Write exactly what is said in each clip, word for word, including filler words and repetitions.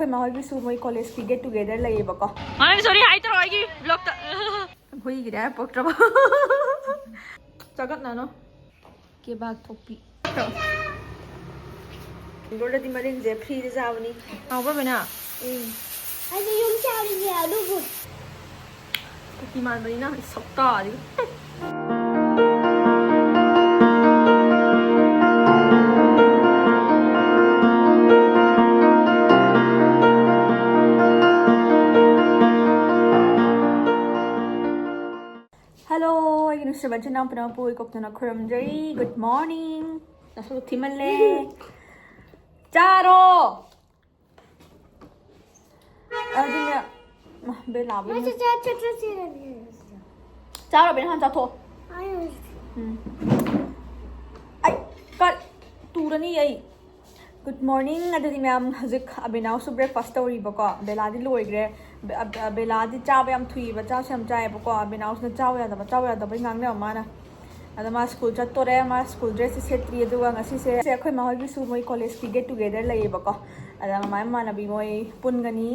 ꯑꯩꯈꯣꯏ ꯃꯥ ꯍꯣꯏꯒꯤꯁꯨ ꯃꯣꯏ ꯀꯣꯂꯦꯖꯀꯤ ꯒꯦꯠ ꯇꯨꯒꯦꯗꯔ ꯂꯩꯌꯦꯕꯀꯣꯀꯣ꯫ ꯃꯥꯅ ꯁꯣꯔꯤ ꯍꯥꯏ ꯇꯧꯔꯣ ꯑꯩꯒꯤ ꯕ꯭ꯂꯣꯛꯇ꯫ ꯍꯨꯏꯒꯤꯗꯤ ꯍꯥꯏ ꯄꯣꯛꯇ꯭ꯔꯕ꯫ ꯆꯥꯒꯠꯅꯅꯣ꯫ ꯀꯦꯕꯥꯛ ꯊꯣꯛꯄꯤ꯫ ꯕꯦꯡꯒ꯭ꯂꯣꯔꯗꯗꯤ ꯃꯔꯤꯟꯁꯦ ꯐ꯭ꯔꯤꯗ ꯆꯥꯕꯅꯤ꯫ ꯍꯥꯎꯕ꯭ꯔꯣ ꯕꯦꯅꯥ? ꯎꯝ꯫ ꯑꯩꯗꯤ ꯌꯨꯝ ꯆꯥꯔꯤꯁꯦ ꯑꯗꯨꯕꯨ꯫ ꯀꯨꯀꯤ ꯃꯥꯟꯕꯅꯤꯅ ꯁꯛꯇꯥꯗꯤ꯫ ꯍꯜꯂꯣ, ꯑꯩꯒꯤ ꯅꯨꯡꯁꯤꯕ ꯏꯆꯤꯟ ꯏꯅꯥꯎ ꯄꯨꯝꯅꯃꯛꯄꯨ ꯏꯀꯣꯛꯇꯅ ꯈꯨꯔꯨꯝꯖꯔꯤ꯫ Good morning. ꯅꯁꯛ ꯊꯤꯃꯜꯂꯦ꯫ ꯆꯥꯔꯣ꯫ ꯑꯗꯨꯅꯦ, ꯃꯥ, ꯕꯦꯂꯥꯕꯨ ꯃꯥ ꯆꯥ-, ꯆꯥ-, ꯆꯥ-, ꯆꯥ-, ꯆꯥ-, ꯆꯥꯔꯣ, ꯕꯦꯅꯥ ꯍꯥꯟꯅ ꯆꯥꯊꯣꯛꯑꯣ꯫ ꯑꯩ ꯍꯧꯖꯤꯛ ꯎꯝ꯫ ꯑꯩ ꯀꯠ ꯇꯨꯔꯅꯤ ꯑꯩ꯫ Good morning. ꯑꯗꯨꯗꯤ ꯃꯌꯥꯝ, ꯍꯧꯖꯤꯛ ꯑꯕꯤꯅꯥꯎꯁꯨ ꯕ꯭ꯔꯦꯛꯐꯥꯁ ꯇꯧꯔꯤꯕꯀꯣ꯫ ꯕꯦꯂꯥꯗꯤ ꯂꯣꯏꯈ꯭ꯔꯦ꯫ ꯕꯦ-, ꯑ-, ꯕꯦ-, ꯕꯦꯂꯥꯗꯤ ꯆꯥꯕ ꯌꯥꯝ ꯊꯨꯏꯕ, ꯆꯥꯁꯨ ꯌꯥꯝ ꯆꯥꯏꯌꯦꯕꯀꯣ꯫ ꯑꯕꯤꯅꯥꯎꯁꯤꯅ ꯆꯥꯎ ꯌꯥꯗꯕ, ꯆꯥꯎ ꯌꯥꯗꯕꯩ ꯉꯥꯡꯅꯕ ꯃꯥꯅ꯫ ꯑꯗ ꯃꯥ ꯁ꯭ꯀꯨꯜ ꯆꯠꯇꯣꯔꯦ꯫ ꯃꯥ ꯁ꯭ꯀꯨꯜ ꯗ꯭ꯔꯦꯁꯁꯦ ꯁꯦꯠꯇ꯭ꯔꯤ꯫ ꯑꯗꯨꯒ ꯉꯁꯤꯁꯦ ꯑꯩꯈꯣꯏ ꯃꯥ ꯍꯣꯏꯒꯤꯁꯨ ꯃꯣꯏ ꯀꯣꯂꯦꯖꯀꯤ ꯒꯦꯠ ꯇꯨꯒꯦꯗꯔ ꯂꯩꯌꯦꯕꯀꯣ꯫ ꯑꯗ ꯃꯃꯥ ꯃꯃꯥꯟꯅꯕꯤ ꯃꯣꯏ ꯄꯨꯟꯒꯅꯤ꯫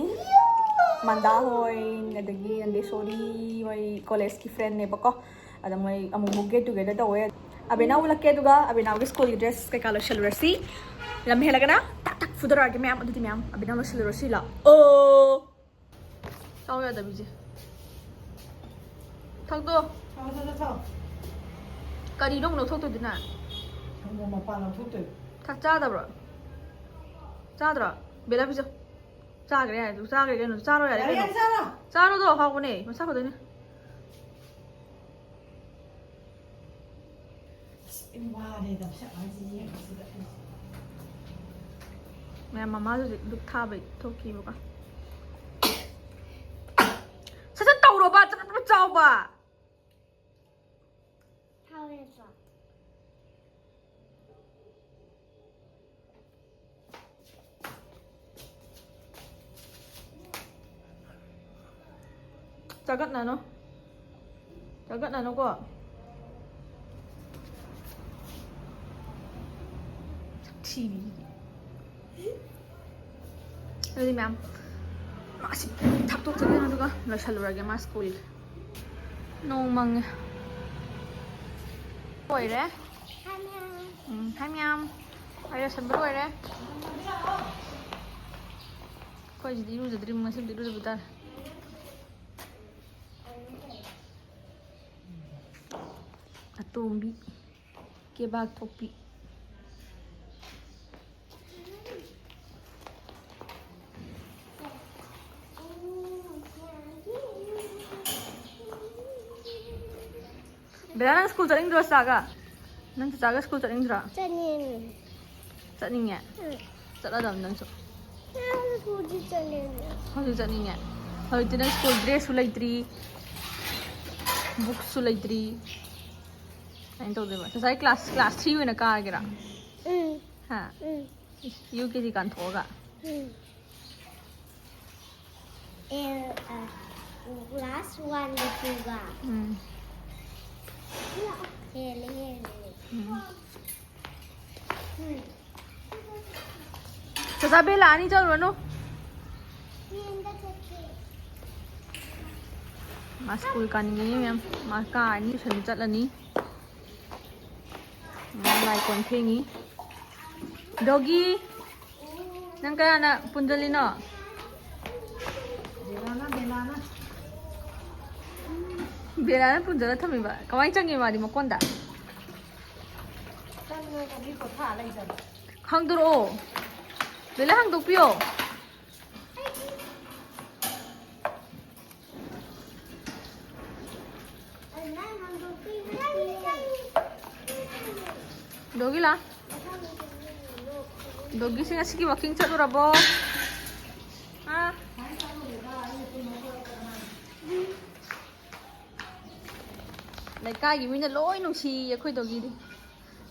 ꯃꯟꯗꯥ ꯍꯣꯏ, ꯑꯗꯒꯤ ꯅꯟꯗꯦꯁꯣꯔꯤ ꯃꯣꯏ ꯀꯣꯂꯦꯖꯀꯤ ꯐ꯭ꯔꯦꯟꯅꯦꯕꯀꯣ꯫ ꯑꯗ ꯃꯣꯏ ꯑꯃꯨꯛ ꯑꯃꯨꯛ ꯒꯦꯠ ꯇꯨꯒꯦꯗꯔ ꯇꯧꯋꯦ꯫ ꯑꯕꯦꯅꯥ ꯎꯠꯂꯛꯀꯦ, ꯑꯗꯨꯒ ꯑꯕꯦꯅꯥꯎꯒꯤ ꯁ꯭ꯀꯨꯜꯒꯤ ꯗ꯭ꯔꯦꯁ ꯀꯩꯀꯥ ꯂꯣꯏꯁꯜꯂꯨꯔꯁꯤ꯫ ꯂꯝ ꯍꯦꯜꯂꯒꯅ ꯇꯥꯛ ꯇꯥꯛ ꯐꯨꯗꯔꯛꯑꯒꯦ ꯃꯌꯥꯝ꯫ ꯑꯗꯨꯗꯤ ꯃꯌꯥꯝ, ꯑꯕꯦꯅꯥꯎ ꯂꯣꯏꯁꯜꯂꯨꯔꯁꯤ ꯂꯥꯛꯑꯣ꯫ ꯑꯣ꯫ ꯆꯥꯎ ꯌꯥꯗꯕꯤꯁꯦ꯫ ꯊꯛꯇꯣ꯫ ꯊꯛꯑꯣ, ꯊꯛꯑꯣ, ꯊꯛꯑꯣ꯫ ꯀꯔꯤꯅꯣ ꯑꯃꯨꯛ ꯂꯧꯊꯣꯛꯇꯣꯏꯗꯨꯅ? ꯁꯪꯒꯣꯝ ꯃꯄꯥꯟ ꯂꯧꯊꯣꯛꯇꯣꯏ꯫ ꯊꯛ ꯆꯥꯗꯕ꯭ꯔꯣ? ꯆꯥꯗ꯭ꯔꯣ? ꯕꯦꯂꯥ ꯄꯤꯖꯧ꯫ ꯆꯥꯈ꯭ꯔꯦ ꯌꯥꯔꯦ, ꯑꯗꯨ ꯆꯥꯈ꯭ꯔꯦ ꯀꯩꯅꯣ? ꯆꯥꯔꯣ ꯌꯥꯔꯦ ꯌꯥꯔꯦ, ꯀꯩꯅꯣ? ꯌꯥꯔꯦ, ꯆꯥꯔꯣ꯫ ꯆꯥꯔꯣꯗꯣ, ꯍꯥꯎꯕꯅꯦ, ꯃꯁꯥ ꯐꯗꯣꯏꯅꯦ꯫ ꯑꯁ, ꯑꯩ ꯋꯥꯔꯦꯗ, ꯃꯁꯛ ꯍꯥꯏꯁꯦ ꯌꯦꯡꯕꯁꯤꯗ ꯑꯩ꯫ ꯃꯌꯥꯝ ꯃꯃꯥꯁꯨ ꯍꯧꯖꯤꯛ ꯙꯨꯛ ꯊꯥꯕꯩ ꯊꯣꯛꯈꯤꯕꯀꯣ꯫ ꯁꯠ ꯁꯠ ꯇꯧꯔꯣꯕ, ꯆꯠ ꯆꯠ ꯆꯥꯎꯕ꯫ ꯊꯥꯎ ꯌꯥꯗ꯭ꯔꯣ? ꯆꯥꯒꯠꯅꯅꯣ꯫ ꯆꯥꯒꯠꯅꯅꯣꯀꯣ꯫ ꯁꯛꯊꯤꯕꯤ꯫ ꯑꯗꯨꯗꯤ ꯃꯌꯥꯝ ꯃꯥꯁꯤ ꯊꯥꯞꯇꯣꯛꯆꯒꯦ ꯑꯗꯨꯒ ꯂꯣꯏꯁꯜꯂꯨꯔꯒꯦ ꯃꯥ ꯁ꯭ꯀꯨꯜ꯫ ꯅꯣꯡ ꯃꯪꯉꯦ꯫ ꯂꯣꯏꯔꯦ꯫ ꯎꯝ, ꯍꯥꯏ ꯃꯌꯥꯝ꯫ ꯑꯩ ꯂꯣꯏꯁꯟꯕ ꯂꯣꯏꯔꯦ꯫ ꯑꯩꯈꯣꯏꯁꯤꯗꯤ ꯏꯔꯨꯖꯗ꯭ꯔꯤꯕ, ꯉꯁꯤꯕꯨꯗꯤ ꯏꯔꯨꯖꯕ ꯇꯥꯔꯦ꯫ ꯑꯇꯣꯝꯕꯤ꯫ ꯀꯦꯕꯥꯛ ꯊꯣꯛꯄꯤ꯫ ꯕꯦꯂꯥ, ꯅꯪ ꯁ꯭ꯀꯨꯜ ꯆꯠꯅꯤꯡꯗ꯭ꯔꯣ ꯆꯥꯒ? ꯅꯪ ꯆꯥꯒ ꯁ꯭ꯀꯨꯜ ꯆꯠꯅꯤꯡꯗ꯭ꯔꯣ? ꯆꯠꯅꯤꯡꯉꯦ꯫ ꯆꯠꯅꯤꯡꯉꯦ? ꯎꯝ꯫ ꯆꯠꯂꯗꯕꯅꯤ ꯅꯪꯁꯨ꯫ ꯅꯪ ꯁ꯭ꯀꯨꯜꯗꯤ ꯆꯠꯅꯤꯡꯉꯦ꯫ ꯍꯧꯖꯤꯛ ꯆꯠꯅꯤꯡꯉꯦ꯫ ꯍꯧꯖꯤꯛꯇꯤ ꯅꯪ ꯁ꯭ꯀꯨꯜ ꯗ꯭ꯔꯦꯁꯁꯨ ꯂꯩꯇ꯭ꯔꯤ, ꯕꯨꯛꯁꯨ ꯂꯩꯇ꯭ꯔꯤ꯫ ꯀꯃꯥꯏꯅ ꯇꯧꯗꯣꯏꯕ? ꯉꯁꯥꯏ ꯀ꯭ꯂꯥꯁ, ꯀ꯭ꯂꯥꯁ ꯊ꯭ꯔꯤ ꯑꯣꯏꯅ ꯀꯥꯔꯒꯦꯔꯥ? ꯎꯝ꯫ ꯍꯥ? ꯎꯝ꯫ ꯏꯁ, ꯌꯨ ꯀꯦ ꯖꯤ ꯀꯥꯟꯊꯣꯛꯑꯒ? ꯎꯝ꯫ ꯑꯦ, ꯑ, ꯀ꯭ꯂꯥꯁ ꯋꯥꯟꯒ ꯇꯨꯒ꯫ ꯎꯝ꯫ ꯍꯦꯜꯂꯦ, ꯍꯦꯜꯂꯦ꯫ ꯎꯝ꯫ ꯎꯝ꯫ ꯆꯆꯥ ꯕꯦꯜ ꯂꯥꯛꯑꯅꯤ, ꯆꯠꯂꯨꯔꯅꯨ꯫ ꯌꯦꯡꯕ ꯆꯠꯀꯦ꯫ ꯃꯥ ꯁ꯭ꯀꯨꯜ ꯀꯥꯅꯤꯡꯉꯦ ꯃꯌꯥꯝ꯫ ꯃꯥ ꯀꯥꯔꯅꯤ, ꯇꯨꯏꯁꯟ ꯆꯠꯂꯅꯤ꯫ ꯃꯥ ꯂꯥꯏ ꯀꯣꯟ ꯐꯦꯡꯉꯤ꯫ ꯗꯣꯒꯤ, ꯅꯪ ꯀꯅꯥꯅ ꯄꯨꯟꯖꯜꯂꯤꯅꯣ? ꯕꯦꯂꯥꯅ, ꯕꯦꯂꯥꯅ꯫ ꯕꯦꯂꯥꯅ ꯄꯨꯟꯖꯜꯂ ꯊꯝꯃꯤꯕ꯫ ꯀꯃꯥꯏꯅ ꯆꯪꯉꯤ ꯃꯥꯗꯤ ꯃꯀꯣꯟꯗ? ꯆꯪꯉꯒ ꯃꯤ ꯄꯣꯊꯥ ꯂꯩꯖꯕ꯫ ꯍꯥꯡꯗꯣꯔꯛꯑꯣ꯫ ꯕꯦꯂꯥ, ꯍꯥꯡꯗꯣꯛꯄꯤꯌꯣ꯫ ꯗꯣꯒꯤ ꯂꯥ? ꯗꯣꯒꯤꯁꯤ ꯉꯁꯤꯒꯤ ꯋꯥꯛꯀꯤꯡ ꯆꯠꯂꯨꯔꯕꯣ? ꯑꯥ? ꯂꯩꯀꯥꯏꯒꯤ ꯃꯤꯅ ꯂꯣꯏ ꯅꯨꯡꯁꯤꯌꯦ ꯑꯩꯈꯣꯏ ꯗꯣꯒꯤꯗꯤ꯫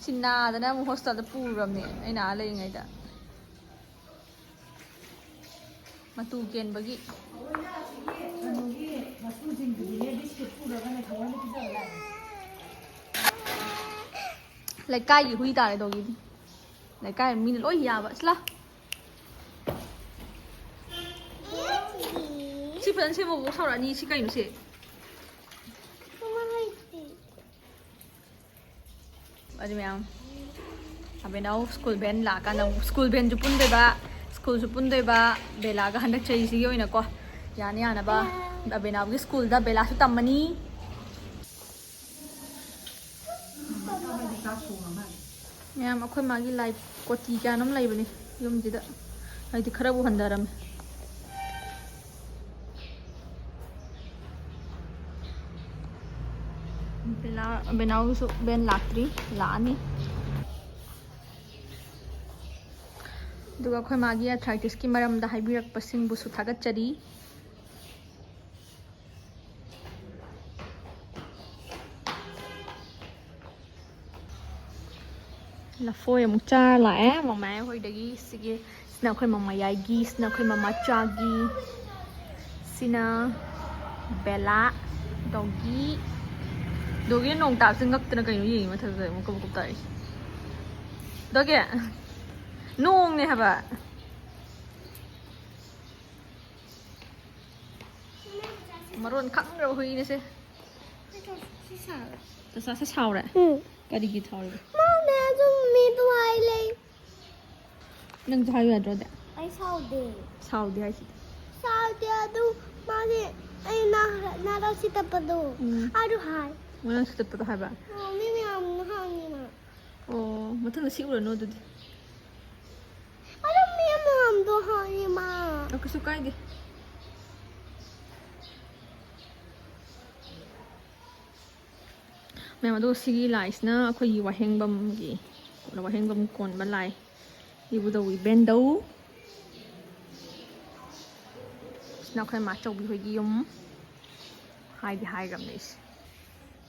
ꯁꯤ ꯅꯥꯗꯅ ꯑꯃꯨꯛ ꯍꯣꯁꯄꯤꯇꯥꯜꯗ ꯄꯨꯔꯨꯔꯕꯅꯦ ꯑꯩꯅ ꯑꯥ ꯂꯩꯔꯤꯉꯩꯗ꯫ ꯃꯇꯨ ꯀꯦꯟꯕꯒꯤ꯫ ꯀꯩꯅꯣꯒꯤ ꯃꯇꯨꯁꯤꯡꯗꯨꯗꯤꯅꯦ, ꯕꯤꯁꯀꯤꯠ ꯄꯨꯔꯒꯅꯦ, ꯊꯑꯣꯏꯅ ꯄꯤꯖꯕ ꯂꯥꯛꯑꯦ꯫ ꯂꯩꯀꯥꯏꯒꯤ ꯍꯨꯏ ꯇꯥꯔꯦ ꯗꯣꯒꯤꯗꯤ꯫ ꯂꯩꯀꯥꯏ ꯃꯤꯅ ꯂꯣꯏ ꯌꯥꯕ꯫ ꯁꯤꯂꯥ꯫ ꯁꯤ ꯐꯖꯅ ꯁꯦꯝꯃꯣ, ꯁꯥꯎꯔꯛꯑꯅꯤ꯫ ꯁꯤ ꯀꯩꯅꯣ ꯁꯤ? ꯑꯗꯨ ꯃꯌꯥꯝ ꯑꯕꯦꯅꯥꯎ ꯁ꯭ꯀꯨꯜ ꯚꯦꯟ ꯂꯥꯛꯑꯀꯥꯟꯗ ꯑꯃꯨꯛ ꯁ꯭ꯀꯨꯜ ꯚꯦꯟꯁꯨ ꯄꯨꯟꯗꯣꯏꯕ, ꯁ꯭ꯀꯨꯜꯁꯨ ꯄꯨꯟꯗꯣꯏꯕ꯫ ꯕꯦꯂꯥꯒ ꯍꯟꯗꯛ ꯆꯍꯤꯁꯤꯒꯤ ꯑꯣꯏꯅꯀꯣ, ꯌꯥꯅ ꯌꯥꯅꯕ ꯑꯕꯦꯅꯥꯎꯒꯤ ꯁ꯭ꯀꯨꯜꯗ ꯕꯦꯂꯥꯁꯨ ꯇꯝꯃꯅꯤ꯫ ꯃꯌꯥꯝ, ꯑꯩꯈꯣꯏ ꯃꯥꯒꯤ ꯂꯥꯏ ꯀꯣꯇꯤ ꯀꯌꯥꯅꯣꯝ ꯂꯩꯕꯅꯤ ꯌꯨꯝꯁꯤꯗ, ꯍꯥꯏꯗꯤ ꯈꯔꯕꯨ ꯍꯟꯊꯔꯝꯃꯦ꯫ ꯕꯦꯅꯥꯎꯒꯤꯁꯨ ꯚꯦꯟ ꯂꯥꯛꯇ꯭ꯔꯤ, ꯂꯥꯛꯑꯅꯤ꯫ ꯑꯗꯨꯒ ꯑꯩꯈꯣꯏ ꯃꯥꯒꯤ ꯑꯊ꯭ꯔꯥꯏꯇꯤꯁꯀꯤ ꯃꯔꯝꯗ ꯍꯥꯏꯕꯤꯔꯛꯄꯁꯤꯡꯕꯨꯁꯨ ꯊꯥꯒꯠꯆꯔꯤ꯫ ꯂꯐꯣꯏ ꯑꯃꯨꯛ ꯆꯥꯔ ꯂꯥꯛꯑꯦ ꯃꯃꯥꯏ ꯍꯣꯏꯗꯒꯤ꯫ ꯁꯤꯒꯤ, ꯁꯤꯅ ꯑꯩꯈꯣꯏ ꯃꯃꯥ ꯌꯥꯏꯒꯤ, ꯁꯤꯅ ꯑꯩꯈꯣꯏ ꯃꯃꯥ ꯆꯥꯒꯤ, ꯁꯤꯅ ꯕꯦꯂꯥ, ꯗꯣꯒꯤ꯫ ꯗꯣꯒꯤꯅ ꯅꯣꯡ ꯇꯥꯕꯁꯦ ꯉꯛꯇꯅ ꯀꯩꯅꯣ ꯌꯦꯡꯉꯤ ꯃꯊꯛꯇ ꯑꯃꯨꯛ ꯀꯕꯨꯛ ꯀꯕꯨꯛ ꯇꯥꯔꯤꯁꯦ꯫ ꯗꯣꯒꯤ, ꯅꯣꯡꯅꯦ ꯍꯥꯏꯕ꯫ ꯃꯔꯣꯟ ꯈꯪꯗ꯭ꯔꯕ ꯍꯨꯏꯅꯦꯁꯦ꯫ ꯆꯆꯥꯁꯦ ꯁꯥꯎꯔꯦ? ꯎꯝ꯫ ꯀꯔꯤꯒꯤ ꯁꯥꯎꯔꯤꯕ? ꯃꯥꯅꯦ ꯑꯗꯨꯝ ꯃꯤꯗꯣ ꯍꯥꯏ ꯂꯩ꯫ ꯅꯪꯁꯨ ꯍꯥꯏꯌꯨ ꯌꯥꯗ꯭ꯔꯣ ꯑꯗꯤ? ꯑꯩ ꯁꯥꯎꯗꯦ꯫ ꯁꯥꯎꯗꯦ ꯍꯥꯏꯁꯤꯗꯤ꯫ ꯁꯥꯎꯗꯦ ꯑꯗꯨ ꯃꯥꯅꯦ ꯑꯩ ꯅꯥ-, ꯅꯥꯔꯛꯁꯤ ꯇꯞꯄꯗꯣ꯫ ꯎꯝ꯫ ꯑꯗꯨ ꯍꯥꯏ꯫ ꯅꯥꯔꯛꯁꯤ ꯇꯞꯄꯗꯣ ꯍꯥꯏꯕ? ꯑꯣ, ꯃꯤ ꯃꯌꯥꯝꯅ ꯍꯥꯡꯉꯤ ꯃꯥ꯫ ꯑꯣ, ꯃꯊꯪꯗ ꯁꯤꯛꯎꯔꯅꯨ ꯑꯗꯨꯗꯤ꯫ ꯑꯗꯨꯝ ꯃꯤ ꯃꯌꯥꯝꯗꯣ ꯍꯥꯡꯉꯤ ꯃꯥ꯫ ꯑꯣ, ꯀꯩꯁꯨ ꯀꯥꯏꯗꯦ꯫ ꯃꯌꯥꯝ, ꯑꯗꯣ ꯁꯤꯒꯤ ꯂꯥꯏꯁꯤꯅ ꯑꯩꯈꯣꯏꯒꯤ ꯋꯥꯍꯦꯡꯕꯝꯒꯤ, ꯋꯥꯍꯦꯡꯕꯝ ꯀꯣꯟꯕ ꯂꯥꯏ ꯏꯕꯨꯙꯧ ꯏꯕꯦꯟꯗꯧ꯫ ꯁꯤꯅ ꯑꯩꯈꯣꯏ ꯃꯥꯆꯧꯕꯤ ꯍꯣꯏꯒꯤ ꯌꯨꯝ꯫ ꯍꯥꯏꯗꯤ ꯍꯥꯏꯈ꯭ꯔꯕꯅꯦ ꯑꯩꯁꯦ꯫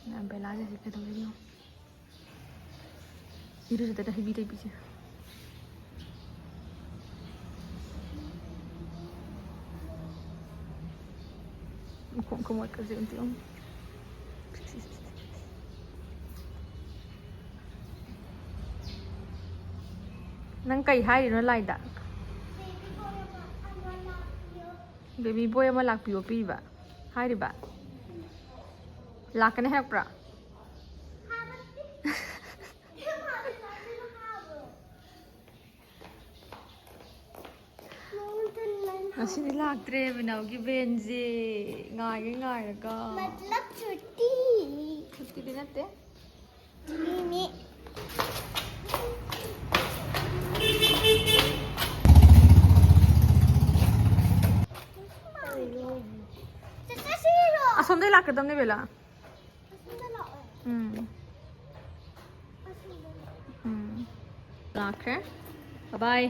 ꯃꯌꯥꯝ, ꯕꯦꯂꯥꯁꯦ ꯀꯩꯗꯧꯔꯤꯅꯣ? ꯏꯔꯨꯖꯗꯅ ꯍꯩꯕꯤ ꯂꯩꯕꯤꯁꯦ꯫ ꯃꯈꯣꯡ ꯈꯃꯣꯠꯀꯁꯦ ꯑꯝꯇ ꯌꯦꯡꯉꯨ꯫ ꯅꯪ ꯀꯩ ꯍꯥꯏꯔꯤꯅꯣ ꯂꯥꯏꯗ? ꯕꯦꯕꯤ ꯕꯣꯏ ꯑꯃ ꯂꯥꯛꯄꯤꯌꯣ ꯄꯤꯔꯤꯕ, ꯍꯥꯏꯔꯤꯕ? ꯂꯥꯛꯀꯅꯤ ꯍꯥꯏꯔꯛꯄ꯭ꯔꯥ? ꯉꯁꯤꯗꯤ ꯂꯥꯛꯇ꯭ꯔꯦ ꯕꯤꯅꯥꯎꯒꯤ ꯕꯦꯟꯁꯦ, ꯉꯥꯏꯒꯦ ꯉꯥꯏꯔꯒ꯫ मतलब छुट्टी। ꯁꯨꯇꯤꯗꯤ ꯅꯠꯇꯦ꯫ ꯃꯤꯃꯤ꯫ ꯆꯠꯁꯤꯔꯣ? ꯑꯁꯣꯝꯗꯩ ꯂꯥꯛꯀꯗꯕꯅꯦ ꯕꯦꯂꯥ꯫ ꯑꯁꯣꯝꯗ ꯂꯥꯛꯑꯣ꯫ ꯎꯝ꯫ ꯑꯁꯣꯝꯗ ꯂꯥꯛꯑꯣ꯫ ꯎꯝ꯫ ꯂꯥꯛꯈ꯭ꯔꯦ꯫ ꯕꯥꯏ꯫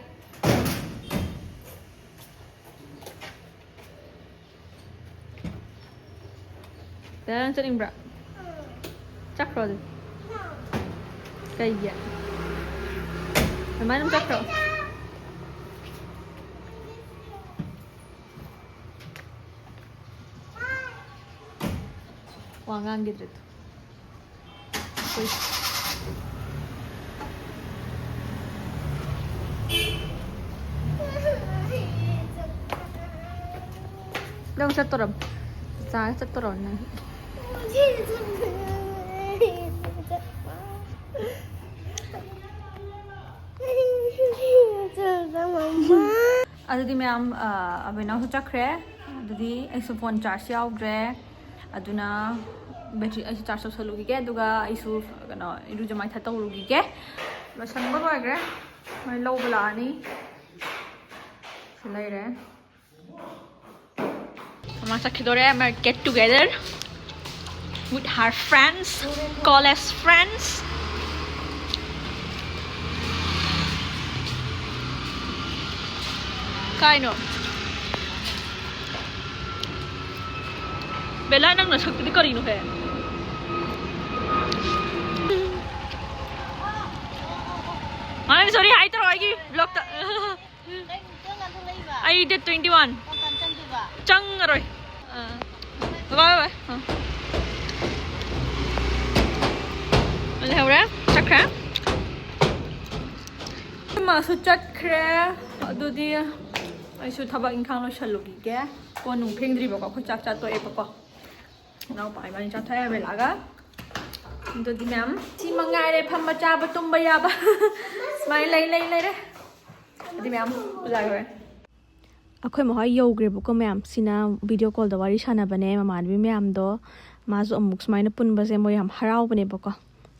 ꯕꯦꯂꯥ, ꯅꯪ ꯆꯠꯅꯤꯡꯕ꯭ꯔꯥ? ꯆꯠꯈ꯭ꯔꯣ ꯑꯗꯨꯗꯤ꯫ ꯀꯩꯒꯤ? ꯑꯗꯨꯃꯥꯏꯅ ꯑꯗꯨꯝ ꯆꯠꯈ꯭ꯔꯣ꯫ ꯋꯥ ꯉꯥꯡꯈꯤꯗ꯭ꯔꯦ ꯇꯨ꯫ ꯍꯣꯏ꯫ ꯅꯪ ꯆꯠꯇꯣꯔꯝ-, ꯆꯥ ꯆꯠꯇꯣꯔꯝ ꯅꯪ꯫ ꯑꯗꯨꯗꯤ ꯃꯌꯥꯝ, ꯑ, ꯑꯕꯦꯅꯥꯁꯨ ꯆꯠꯈ꯭ꯔꯦ꯫ ꯑꯗꯨꯗꯤ ꯑꯩꯁꯨ ꯐꯣꯟ ꯆꯥꯔꯖ ꯌꯥꯎꯗ꯭ꯔꯦ꯫ ꯑꯗꯨꯅ ꯕꯦꯇ꯭ꯔꯤ ꯑꯩꯁꯨ ꯆꯥꯔꯖ ꯇꯧꯁꯜꯂꯨꯈꯤꯒꯦ꯫ ꯑꯗꯨꯒ ꯑꯩꯁꯨ ꯀꯩꯅꯣ ꯏꯔꯨꯖ ꯃꯥꯏꯊ ꯇꯧꯔꯨꯈꯤꯒꯦ꯫ ꯂꯣꯏꯁꯟꯕ ꯂꯣꯏꯈ꯭ꯔꯦ꯫ ꯃꯣꯏ ꯂꯧꯕ ꯂꯥꯛꯑꯅꯤ꯫ ꯁꯤ ꯂꯩꯔꯦ꯫ ꯃꯥ ꯆꯠꯈꯤꯗꯣꯔꯦ꯫ ꯃꯥ get together with her friends, college friends. ꯀꯥꯏꯅꯣ? ꯕꯦꯂꯥ, ꯅꯪ ꯅꯁꯛꯇꯨꯗꯤ ꯀꯔꯤꯅꯣ ꯍꯦ? ꯃꯥꯅ sorry ꯍꯥꯏ ꯇꯧꯔꯣ ꯑꯩꯒꯤ vlogꯇ꯫ ꯀꯩ ꯅꯨꯃꯤꯠꯇ ꯉꯥꯗꯨ ꯂꯩꯕ? ꯑꯩ date twenty one꯫ ꯀꯔꯝ ꯀꯥꯟ ꯆꯪꯗꯣꯏꯕ? ꯆꯪꯉꯔꯣꯏ꯫ ꯑꯥ꯫ Bye bye꯫ ꯑꯥ꯫ ꯂꯩꯍꯧꯔꯦ? ꯆꯠꯈ꯭ꯔꯦ? ꯃꯥꯁꯨ ꯆꯠꯈ꯭ꯔꯦ꯫ ꯑꯗꯨꯗꯤ ꯑꯩꯁꯨ ꯊꯕꯛ ꯏꯪꯈꯥꯡ ꯂꯣꯏꯁꯜꯂꯨꯈꯤꯒꯦ꯫ ꯀꯣꯟ ꯅꯨꯡ ꯐꯦꯡꯗ꯭ꯔꯤꯕꯀꯣ, ꯑꯩꯈꯣꯏ ꯆꯥꯛ ꯆꯥ ꯇꯣꯛꯑꯦꯕꯀꯣ꯫ ꯏꯅꯥꯎꯄꯥ ꯏꯕꯥꯅꯤ ꯆꯥꯊꯣꯛꯑꯦ ꯕꯦꯂꯥꯒ꯫ ꯑꯗꯨꯗꯤ ꯃꯌꯥꯝ ꯁꯤ ꯃꯉꯥꯏꯔꯦ, ꯐꯝꯕ ꯆꯥꯕ ꯇꯨꯝꯕ ꯌꯥꯕ꯫ ꯁꯨꯃꯥꯏꯅ ꯂꯩ ꯂꯩ ꯂꯩꯔꯦ꯫ ꯑꯗꯨꯗꯤ ꯃꯌꯥꯝ ꯄꯨꯖꯥꯒꯤ ꯍꯣꯔꯦꯟ꯫ ꯑꯩꯈꯣꯏ ꯃꯈꯣꯏ ꯌꯧꯈ꯭ꯔꯦꯕꯀꯣ ꯃꯌꯥꯝ꯫ ꯁꯤꯅ ꯚꯤꯗꯤꯑꯣ ꯀꯣꯜꯗ ꯋꯥꯔꯤ ꯁꯥꯟꯅꯕꯅꯦ ꯃꯃꯥꯟꯅꯕꯤ ꯃꯌꯥꯝꯗꯣ꯫ ꯃꯥꯁꯨ ꯑꯃꯨꯛ ꯁꯨꯃꯥꯏꯅ ꯄꯨꯟꯕꯁꯦ ꯃꯣꯏ ꯌꯥꯝ ꯍꯔꯥꯎꯕꯅꯦꯕꯀꯣ꯫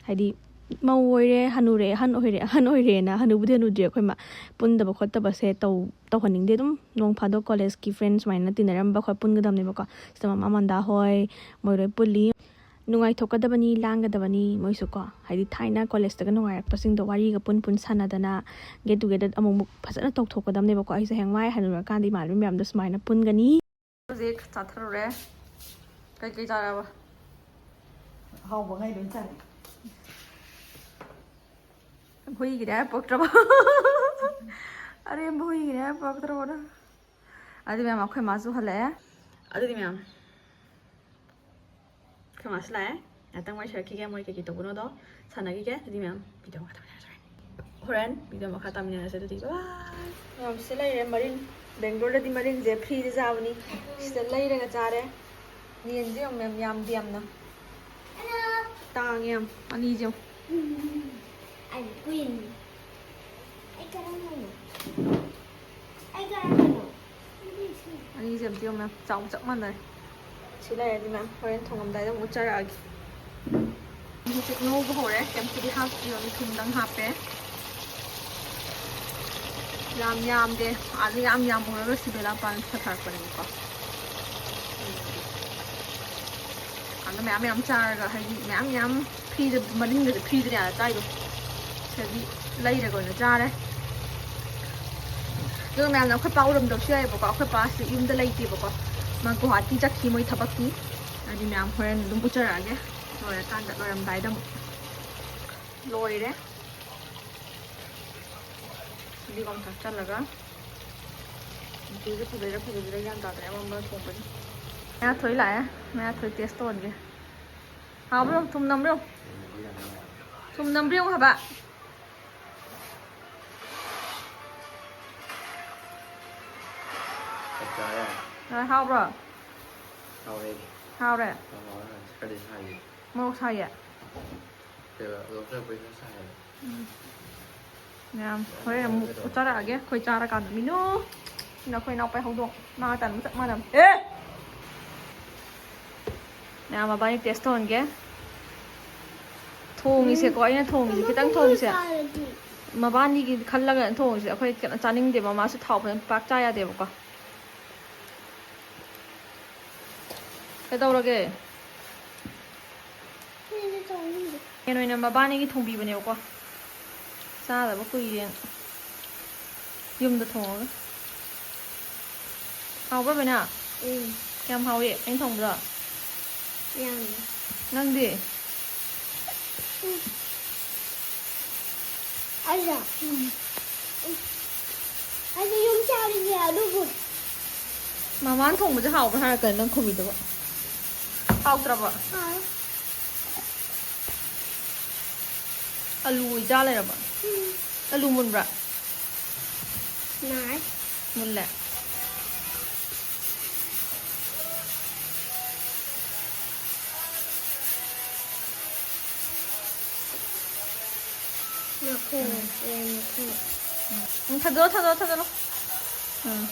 ꯍꯥꯏꯗꯤ ꯃꯧ ꯑꯣꯏꯔꯦ, ꯍꯅꯨꯔꯦ, ꯑꯍꯟ ꯑꯣꯏꯔꯦ, ꯑꯍꯟ ꯑꯣꯏꯔꯦꯅ, ꯍꯅꯨꯕꯨꯗꯤ ꯍꯅꯨꯗ꯭ꯔꯤ꯫ ꯑꯩꯈꯣꯏ ꯃꯥ ꯄꯨꯟꯗꯕ ꯈꯣꯠꯇꯕꯁꯦ ꯇꯧ ꯇꯧꯍꯟꯅꯤꯡꯗꯦ꯫ ꯑꯗꯨꯝ ꯅꯣꯡ ꯐꯥꯗꯣꯛ ꯀꯣꯂꯦꯖꯀꯤ ꯐ꯭ꯔꯦꯟ ꯁꯨꯃꯥꯏꯅ ꯇꯤꯟꯅꯔꯝꯕ ꯈꯣꯠ ꯄꯨꯟꯒꯗꯕꯅꯦꯕꯀꯣ꯫ ꯁꯤꯗ ꯃꯃꯥ ꯃꯟꯗꯥ ꯍꯣꯏ, ꯃꯣꯏ ꯂꯣꯏ ꯄꯨꯜꯂꯤ꯫ ꯅꯨꯡꯉꯥꯏꯊꯣꯛꯀꯗꯕꯅꯤ, ꯂꯥꯡꯒꯗꯕꯅꯤ ꯃꯣꯏꯁꯨ ꯀꯣ꯫ ꯍꯥꯏꯗꯤ ꯊꯥꯏꯅ ꯀꯣꯂꯦꯖꯇꯒ ꯅꯨꯡꯉꯥꯏꯔꯛꯄꯁꯤꯡꯗꯣ ꯋꯥꯔꯤꯒ ꯄꯨꯟ ꯄꯨꯟ ꯁꯥꯟꯅꯗꯅ, ꯒꯦꯠ ꯇꯨꯒꯦꯗꯔ ꯑꯃꯨꯛꯃꯨꯛ ꯐꯖꯅ ꯇꯧꯊꯣꯛꯀꯗꯕꯅꯦꯕꯀꯣ꯫ ꯑꯩꯁꯦ ꯍꯌꯦꯡꯋꯥꯏ ꯍꯅꯨꯔꯀꯥꯟꯗ ꯏꯃꯥꯟꯅꯕꯤ ꯃꯌꯥꯝꯗꯣ ꯁꯨꯃꯥꯏꯅ ꯄꯨꯟꯒꯅꯤ꯫ ꯍꯧꯖꯤꯛ ꯆꯥꯊꯔꯨꯔꯦ꯫ ꯀꯩꯀꯩ ꯆꯥꯔꯕ? ꯑꯍꯥꯎꯕꯉꯩ ꯂꯣꯏ ꯆꯥꯔꯦ꯫ ꯍꯨꯏꯒꯤꯅꯦ ꯍꯥꯏ ꯄꯣꯔꯛꯇ꯭ꯔꯕ? ꯑꯔꯦꯝꯕ ꯍꯨꯏꯒꯤꯅꯦ ꯍꯥꯏ ꯄꯣꯔꯛꯇ꯭ꯔꯕꯅ꯫ ꯑꯗꯨꯗꯤ ꯃꯌꯥꯝ, ꯑꯩꯈꯣꯏ ꯃꯥꯁꯨ ꯍꯜꯂꯛꯑꯦ꯫ ꯑꯗꯨꯗꯤ ꯃꯌꯥꯝ, ꯑꯩꯈꯣꯏ ꯃꯥꯁꯨ ꯂꯥꯛꯑꯦ꯫ ꯉꯥꯛꯇꯪ ꯋꯥꯔꯤ ꯁꯥꯔꯛꯈꯤꯒꯦ, ꯃꯣꯏ ꯀꯩꯀꯩ ꯇꯧꯕꯅꯣꯗꯣ ꯁꯥꯟꯅꯈꯤꯒꯦ꯫ ꯑꯗꯨꯗꯤ ꯃꯌꯥꯝ, ꯚꯤꯗꯤꯑꯣ ꯃꯈꯥ ꯇꯥꯃꯤꯟꯅꯔꯁꯦ꯫ ꯍꯣꯔꯦꯟ ꯚꯤꯗꯤꯑꯣ ꯃꯈꯥ ꯇꯥꯃꯤꯟꯅꯔꯁꯦ꯫ ꯑꯗꯨꯗꯤ bye bye꯫ ꯃꯌꯥꯝ ꯁꯤꯗ ꯂꯩꯔꯦ, ꯃꯔꯤꯟ꯫ ꯕꯦꯡꯒ꯭ꯂꯣꯔꯗꯗꯤ ꯃꯔꯤꯟꯁꯦ ꯐ꯭ꯔꯤꯗ ꯆꯥꯕꯅꯤ꯫ ꯁꯤꯗ ꯂꯩꯔꯒ ꯆꯥꯔꯦ꯫ ꯌꯦꯟꯁꯦ ꯌꯦꯡꯉꯨ ꯃꯌꯥꯝ, ꯌꯥꯝꯗꯤ ꯌꯥꯝꯅ ꯇꯥꯡꯉꯦ ꯌꯥꯝ꯫ ꯑꯅꯤꯁꯦ ꯌꯦꯡꯉꯨ꯫ ꯑꯩ ꯀꯔꯝꯕꯅꯣ? ꯑꯩ ꯀꯔꯝꯕꯅꯣ? ꯑꯅꯤꯁꯦ ꯑꯝꯇ ꯌꯦꯡꯉꯨ ꯃꯌꯥꯝ, ꯆꯥꯎ ꯆꯞ ꯃꯥꯟꯅꯔꯦ꯫ ꯁꯤ ꯂꯩꯔꯗꯤ ꯃꯌꯥꯝ ꯍꯣꯔꯦꯟ ꯊꯣꯡꯉꯝꯗꯥꯏꯗ ꯑꯃꯨꯛ ꯎꯠꯆꯔꯛꯑꯒꯦ꯫ ꯍꯧꯖꯤꯛ ꯉꯧꯕ ꯍꯧꯔꯦ, ꯀꯩꯝꯇꯗꯤ ꯍꯥꯞꯇ꯭ꯔꯤ, only ꯊꯨꯝꯗꯪ ꯍꯥꯞꯄꯦ꯫ ꯌꯥꯝ ꯌꯥꯝꯗꯦ, ꯑꯥꯗ ꯌꯥꯝ ꯌꯥꯝ ꯎꯔꯒ ꯁꯤꯗ ꯂꯥꯛꯄ ꯀꯥꯟꯗ ꯄꯩꯁꯥ ꯊꯥꯔꯛꯄꯅꯦꯕꯀꯣ꯫ ꯑꯗꯣ ꯃꯌꯥꯝ ꯃꯌꯥꯝ ꯆꯥꯔꯒ, ꯍꯥꯏꯗꯤ ꯃꯌꯥꯝ ꯃꯌꯥꯝ ꯐ꯭ꯔꯤꯗ, ꯃꯅꯤꯡꯗꯗꯤ ꯐ꯭ꯔꯤꯗꯅꯦ ꯑꯥꯗ ꯆꯥꯏꯗꯣ꯫ ꯁꯤꯗꯗꯤ ꯂꯩꯔꯒ ꯑꯣꯏꯅ ꯆꯥꯔꯦ꯫ ꯑꯗꯨꯒ ꯃꯌꯥꯝꯅ ꯑꯩꯈꯣꯏ ꯄꯥ ꯎꯔꯝꯗꯕꯁꯨ ꯌꯥꯏꯑꯕꯀꯣ꯫ ꯑꯩꯈꯣꯏ ꯄꯥꯁꯦ ꯌꯨꯝꯗ ꯂꯩꯇꯦꯕꯀꯣ, ꯃꯥ ꯒꯨꯋꯥꯍꯥꯇꯤ ꯆꯠꯈꯤ ꯃꯣꯏ ꯊꯕꯛꯀꯤ꯫ ꯑꯗꯨꯗꯤ ꯃꯌꯥꯝ ꯍꯣꯔꯦꯟ ꯑꯗꯨꯝ ꯎꯠꯆꯔꯛꯑꯒꯦ ꯂꯣꯏꯔꯀꯥꯟꯗ, ꯂꯣꯏꯔꯝꯗꯥꯏꯗ ꯑꯃꯨꯛ꯫ ꯂꯣꯏꯔꯦ꯫ ꯐꯗꯤꯒꯣꯝ ꯊꯥꯛꯆꯜꯂꯒ꯫ ꯎꯇꯤꯁꯦ ꯐꯖꯩꯔꯥ ꯐꯖꯗ꯭ꯔꯤꯔꯥ ꯒ꯭ꯌꯥꯟ ꯇꯥꯗ꯭ꯔꯦ, ꯑꯃꯝꯕ ꯊꯣꯡꯕꯅꯤ꯫ ꯃꯌꯥꯊꯣꯏ ꯂꯥꯛꯑꯦ, ꯃꯌꯥꯊꯣꯏ ꯇꯦꯁ ꯇꯧꯍꯟꯒꯦ꯫ ꯍꯥꯎꯕ꯭ꯔꯣ? ꯊꯨꯝ ꯅꯝꯕ꯭ꯔꯣ? ꯊꯨꯝ ꯅꯝꯕ꯭ꯔꯣ ꯍꯥꯏꯕ? ꯆꯞ ꯆꯥꯔꯦ꯫ ꯑ, ꯍꯥꯎꯕ꯭ꯔꯣ? ꯍꯥꯎꯔꯦ꯫ ꯍꯥꯎꯔꯦ? ꯍꯥꯎꯔꯦ, ꯍꯥꯎꯔꯦ꯫ ꯈꯔꯗꯤ ꯁꯥꯏꯌꯦ꯫ ꯃꯣꯔꯣꯛ ꯁꯥꯏꯌꯦ? ꯀꯩꯕ? ꯂꯧꯊꯔꯛꯄꯩ ꯈꯔ ꯁꯥꯏꯌꯦ꯫ ꯎꯝ꯫ ꯃꯌꯥꯝ ꯍꯣꯔꯦꯟ ꯑꯃꯨꯛ ꯎꯠꯆꯔꯛꯑꯒꯦ ꯑꯩꯈꯣꯏ ꯆꯥꯔꯀꯥꯟꯗ꯫ ꯃꯤꯅꯨ! ꯁꯤꯅ ꯑꯩꯈꯣꯏ ꯏꯅꯥꯎꯄꯥꯒꯤ ꯍꯧꯗꯣꯡ꯫ ꯃꯥꯒ ꯇꯥꯟꯅꯕ ꯆꯞ ꯃꯥꯟꯅꯕ꯫ ꯑꯦ! ꯃꯌꯥꯝ ꯃꯕꯥꯅꯤ ꯇꯦꯁ ꯇꯧꯍꯟꯒꯦ꯫ ꯊꯣꯡꯉꯤꯁꯦꯀꯣ, ꯑꯩꯅ ꯊꯣꯡꯉꯤꯁꯦ, ꯈꯤꯇꯪ ꯊꯣꯡꯉꯤꯁꯦ꯫ ꯃꯕꯥꯅꯤꯒꯤ ꯈꯜꯂꯒ ꯊꯣꯡꯉꯤꯁꯦ꯫ ꯑꯩꯈꯣꯏ ꯀꯩꯅꯣ ꯆꯥꯅꯤꯡꯗꯦꯕ, ꯃꯥꯁꯨ ꯊꯥꯎ ꯐꯖꯅ ꯄꯥꯛ ꯆꯥ ꯌꯥꯗꯦꯕꯀꯣ꯫ ꯀꯩꯗꯧꯔꯒꯦ? ꯌꯦꯟ ꯑꯣꯏꯅ ꯃꯕꯥꯅꯤꯒꯤ ꯊꯣꯡꯕꯤꯕꯅꯦꯕꯀꯣ꯫ ꯆꯥꯗꯕ ꯀꯨꯏꯔꯦꯅ꯫ ꯌꯨꯝꯗ ꯊꯣꯡꯉꯒ꯫ ꯍꯥꯎꯕ꯭ꯔꯥ, ꯕꯦꯅꯥ? ꯎꯝ꯫ ꯀꯌꯥꯝ ꯍꯥꯎꯏ ꯑꯩꯅ ꯊꯣꯡꯕꯗꯣ? ꯌꯥꯝꯃꯤ꯫ ꯅꯪꯗꯤ? ꯎꯝ꯫ ꯑꯩꯔꯣ? ꯎꯝ꯫ ꯎꯝ꯫ ꯑꯩꯗꯤ ꯌꯨꯝ ꯆꯥꯔꯤꯁꯦ ꯑꯗꯨꯕꯨ꯫ ꯃꯃꯥꯅ ꯊꯣꯡꯕꯁꯦ ꯍꯥꯎꯕ꯭ꯔꯥ ꯍꯥꯏꯔꯛꯀꯅꯤ ꯅꯪ ꯈꯨꯝꯃꯤꯗꯨꯕꯨ꯫ ꯍꯥꯎꯇ꯭ꯔꯕꯣ? ꯍꯥꯎꯋꯦ꯫ ꯑꯂꯨ ꯑꯣꯏ ꯆꯥ ꯂꯩꯔꯕ? ꯎꯝ꯫ ꯑꯂꯨ ꯃꯨꯟꯕ꯭ꯔꯥ? ꯅꯥꯏ꯫ ꯃꯨꯜꯂꯦ꯫ ꯃꯈꯣꯡ, ꯎꯝ꯫ ꯌꯦꯟ ꯃꯈꯣꯡ꯫ ꯎꯝ, ꯊꯥꯗꯣꯛꯑꯣ, ꯊꯥꯗꯣꯛꯑꯣ, ꯊꯥꯗꯣꯛꯑꯣ꯫ ꯎꯝ꯫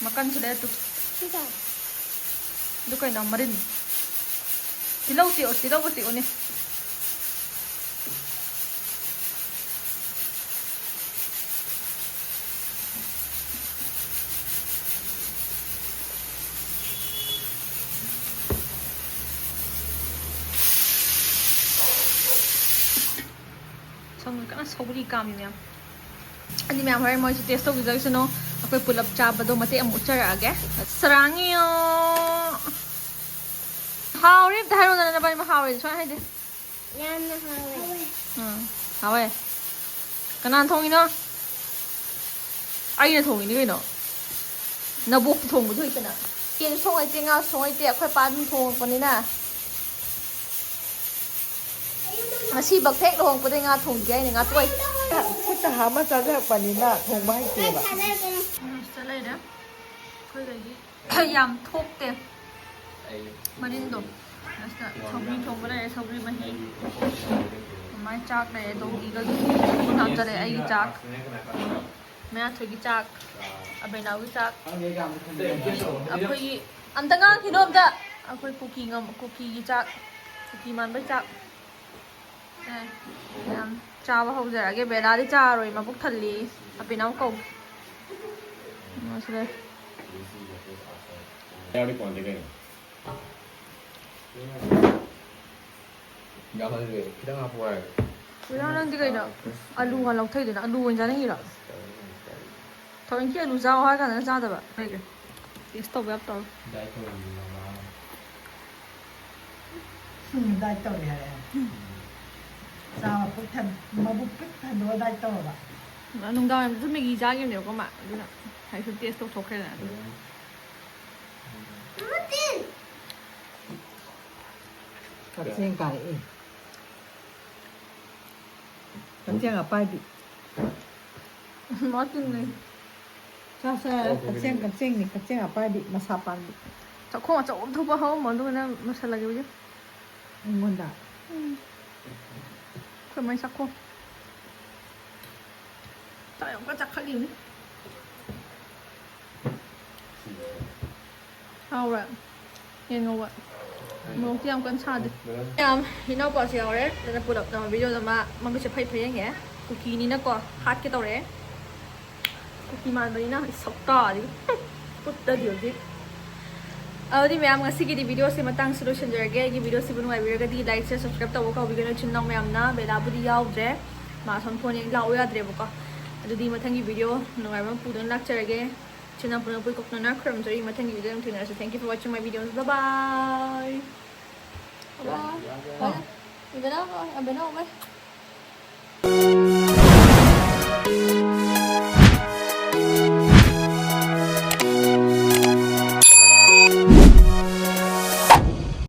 ꯃꯀꯟꯁꯨ ꯂꯩꯔꯦ ꯇꯨ꯫ ꯁꯤ ꯇꯥꯏ꯫ ꯑꯗꯨ ꯀꯩꯅꯣ ꯃꯔꯤꯟ? ꯇꯤꯜꯍꯧ ꯆꯤꯛꯑꯣ, ꯇꯤꯜꯍꯧꯒ ꯆꯤꯛꯑꯣꯅꯦ꯫ ꯁꯣꯝꯗ ꯀꯟꯅ ꯁꯧꯒ꯭ꯔꯤ ꯀꯥꯝꯃꯤ ꯃꯌꯥꯝ꯫ ꯑꯗꯨꯗꯤ ꯃꯌꯥꯝ ꯍꯣꯔꯦꯟ ꯃꯣꯏꯁꯨ ꯇꯦꯁ ꯇꯧꯕꯤꯖꯔꯁꯅꯨ꯫ ꯑꯩꯈꯣꯏ ꯄꯨꯂꯞ ꯆꯥꯕꯗꯣ ꯃꯇꯦꯛ ꯑꯃ ꯎꯠꯆꯔꯛꯑꯒꯦ꯫ ꯁꯔꯥꯡꯉꯤꯌꯣ꯫ ꯍꯥꯎꯔꯦ ꯑꯝꯇ ꯍꯥꯏꯔꯣꯗꯅ ꯅꯕꯥꯅꯤꯃꯛ ꯍꯥꯎꯔꯦꯗꯤ ꯁꯨꯡꯍꯥꯏ ꯍꯥꯏꯗꯦ꯫ ꯌꯥꯝꯅ ꯍꯥꯎꯋꯦ꯫ ꯎꯝ, ꯍꯥꯎꯋꯦ꯫ ꯀꯅꯥꯅ ꯊꯣꯡꯉꯤꯅꯣ? ꯑꯩꯅ ꯊꯣꯡꯉꯤꯅꯤ ꯀꯩꯅꯣ꯫ ꯅꯕꯣꯛꯇꯤ ꯊꯣꯡꯕꯁꯨ ꯍꯩꯇꯅ꯫ ꯌꯦꯟꯁꯨ ꯊꯣꯡ ꯍꯩꯇꯦ, ꯉꯥꯁꯨ ꯊꯣꯡ ꯍꯩꯇꯦ, ꯑꯩꯈꯣꯏ ꯄꯥ ꯑꯗꯨꯝ ꯊꯣꯡꯉꯛꯄꯅꯤꯅ꯫ ꯉꯁꯤ ꯕꯛ ꯍꯦꯛ ꯂꯨꯍꯣꯡꯉꯛꯄꯗꯩ ꯉꯥ ꯊꯣꯡꯗ꯭ꯔꯤ ꯍꯥꯏꯅꯦ, ꯉꯥ ꯇꯣꯏ꯫ ꯈꯨꯠꯇ ꯍꯥꯝꯃ ꯆꯥꯖꯔꯛꯄꯅꯤꯅ ꯊꯣꯡꯕ ꯍꯩꯇꯦꯕ꯫ ꯁꯤꯗ ꯂꯩꯔꯦ ꯑꯩꯈꯣꯏꯗꯒꯤ꯫ ꯌꯥꯝ ꯊꯣꯛꯇꯦ ꯃꯔꯤꯟꯗꯣ꯫ ꯑꯁꯤꯗ ꯁꯧꯒ꯭ꯔꯤ ꯊꯣꯡꯕ ꯂꯩꯔꯦ, ꯁꯧꯒ꯭ꯔꯤ ꯃꯍꯤ꯫ ꯑꯗꯨꯃꯥꯏꯅ ꯆꯥꯛ ꯂꯩꯔꯦ, ꯗꯣꯡꯒꯤꯒ ꯍꯥꯞꯆꯔꯦ꯫ ꯑꯩꯒꯤ ꯆꯥꯛ, ꯃꯌꯥꯊꯣꯏꯒꯤ ꯆꯥꯛ, ꯑꯕꯦꯅꯥꯎꯒꯤ ꯆꯥꯛ, ꯑꯩꯈꯣꯏꯒꯤ ꯑꯝꯇ ꯉꯥꯡꯈꯤꯅꯣ ꯑꯝꯇ꯫ ꯑꯩꯈꯣꯏ ꯀꯨꯀꯤ ꯉꯝ-, ꯀꯨꯀꯤꯒꯤ ꯆꯥꯛ, ꯀꯨꯀꯤ ꯃꯥꯟꯕꯩ ꯆꯥꯛ꯫ ꯑꯦ, ꯌꯥꯝ ꯆꯥꯕ ꯍꯧꯖꯔꯛꯑꯒꯦ꯫ ꯕꯦꯂꯥꯗꯤ ꯆꯥꯔꯣꯏ, ꯃꯕꯨꯛ ꯊꯜꯂꯤ꯫ ꯑꯄꯤꯅꯥꯎ ꯀꯧ꯫ ꯃꯥꯁꯨ ꯂꯩ꯫ ꯌꯥꯎꯔꯗꯤ ꯀꯣꯟꯗꯦ ꯀꯩꯅꯣ꯫ ꯌꯥꯎꯍꯜꯂꯦ, ꯈꯤꯇꯪ ꯍꯥꯞꯄꯨ ꯍꯥꯏꯔꯒ꯫ ꯀꯨꯏꯔꯥ, ꯅꯪꯗꯤ ꯀꯩꯅꯣ? ꯑꯂꯨꯒ ꯂꯧꯊꯩꯗꯨꯅ ꯑꯂꯨ ꯑꯣꯏꯅ ꯆꯥꯅꯤꯡꯉꯤꯔꯣ? ꯊꯑꯣꯏꯀꯤ ꯑꯂꯨ ꯆꯥꯎ ꯍꯥꯏ ꯀꯥꯟꯗ ꯆꯥꯗꯕ꯫ ꯀꯩꯒꯤ? ꯇꯦꯁ ꯇꯧꯕ ꯌꯥꯝ ꯇꯧꯔꯦ꯫ ꯗꯥꯏꯠ ꯇꯧꯔꯤꯅꯤ ꯃꯃꯥ꯫ ꯁꯤꯅ ꯗꯥꯏꯠ ꯇꯧꯔꯦ ꯍꯥꯏꯔꯦ꯫ ꯆꯥꯕ ꯄꯨꯛ ꯊꯟ-, ꯃꯕꯨꯛ ꯄꯤꯛ ꯊꯟꯗꯣꯛꯑ ꯗꯥꯏꯠ ꯇꯧꯔꯕ? ꯅꯨꯡꯗꯥꯡꯋꯥꯏꯔꯝꯗꯁꯨ ꯃꯦꯒꯤ ꯆꯥꯈꯤꯕꯅꯦꯕꯀꯣ ꯃꯥ, ꯑꯗꯨꯅ ꯍꯥꯏꯁꯨ ꯇꯦꯁ ꯇꯧꯊꯣꯛꯈ꯭ꯔꯦꯗꯅ ꯑꯗꯨꯒ꯫ ꯀꯛꯆꯦꯡ ꯀꯥꯔꯛꯑꯦ꯫ ꯀꯛꯆꯦꯡ ꯑꯄꯥꯏꯕꯤ꯫ ꯃꯥ ꯇꯤꯟꯅꯩ꯫ ꯁꯥ, ꯁꯥ, ꯑꯣ, ꯀꯛꯆꯦꯡ, ꯀꯛꯆꯦꯡꯅꯤ, ꯀꯛꯆꯦꯡ ꯑꯄꯥꯏꯕꯤ, ꯃꯁꯥ ꯄꯥꯟꯕꯤ꯫ ꯆꯥꯛꯈꯣꯡ ꯑꯆꯧꯕ ꯑꯃ ꯊꯣꯛꯄ ꯍꯧꯔꯝꯃꯣ, ꯑꯗꯨꯒ ꯅꯪ ꯂꯣꯏꯁꯜꯂꯒꯦ video꯫ ꯑꯩꯉꯣꯟꯗ? ꯎꯝ꯫ ꯑꯩꯈꯣꯏ ꯃꯩ ꯆꯥꯛꯈꯣꯡ꯫ ꯆꯥꯛ ꯌꯥꯝ ꯀꯟꯅ ꯆꯥꯈꯠꯂꯤꯕꯅꯤ꯫ ꯍꯥꯎꯕ꯭ꯔꯥ? ꯌꯦꯟ ꯉꯧꯕ꯫ ꯃꯣꯔꯣꯛꯇꯤ ꯌꯥꯝ ꯀꯟꯅ ꯁꯥꯗꯦ꯫ ꯌꯥꯝ, ꯏꯅꯥꯎꯄꯥꯁꯨ ꯌꯥꯎꯔꯦ꯫ ꯑꯗꯨꯅ ꯄꯨꯂꯞ ꯅꯝꯕ videoꯗ ꯃꯥ ꯃꯃꯤꯠꯁꯦ ꯐꯩ ꯐꯩ ꯌꯦꯡꯉꯦ꯫ ꯀꯨꯀꯤꯅꯤꯅꯀꯣ, ꯍꯥꯠꯀꯦ ꯇꯧꯔꯛꯑꯦ꯫ ꯀꯨꯀꯤ ꯃꯥꯟꯕꯅꯤꯅ ꯁꯛꯇꯥꯗꯤ꯫ ꯀꯨꯠꯇꯗꯤ ꯍꯧꯖꯤꯛ꯫ ꯑꯗꯨꯗꯤ ꯃꯌꯥꯝ, ꯉꯁꯤꯒꯤꯗꯤ videoꯁꯦ ꯃꯇꯥꯡꯁꯤ ꯂꯣꯏꯁꯤꯟꯖꯔꯒꯦ꯫ ꯑꯩꯒꯤ videoꯁꯤꯕꯨ ꯅꯨꯡꯉꯥꯏꯕꯤꯔꯒꯗꯤ like, share, subscribe ꯇꯧꯕ ꯀꯥꯎꯕꯤꯒꯅꯨ꯫ ꯏꯆꯤꯟ ꯏꯅꯥꯎ ꯃꯌꯥꯝꯅ, ꯕꯦꯂꯥꯕꯨꯗꯤ ꯌꯥꯎꯗ꯭ꯔꯦ꯫ ꯃꯥ ꯁꯣꯝ phone ꯌꯦꯡ ꯂꯥꯛꯑꯣ ꯌꯥꯗ꯭ꯔꯦꯕꯀꯣ꯫ ꯑꯗꯨꯗꯤ ꯃꯊꯪꯒꯤ video ꯅꯨꯡꯉꯥꯏꯕ ꯑꯃ ꯄꯨꯗꯨꯅ ꯂꯥꯛꯆꯔꯒꯦ꯫ ꯏꯆꯤꯟ ꯏꯅꯥꯎ ꯄꯨꯝꯅꯃꯛꯄꯨ ꯀꯣꯛꯅꯅ ꯈꯨꯔꯨꯝꯖꯔꯤ꯫ ꯃꯊꯪꯒꯤ videoꯗ ꯑꯃꯨꯛ ꯊꯦꯡꯅꯔꯁꯤ꯫ Thank you for watching my videos. Bye bye. Bye bye. Bela, Bela, Bela, by.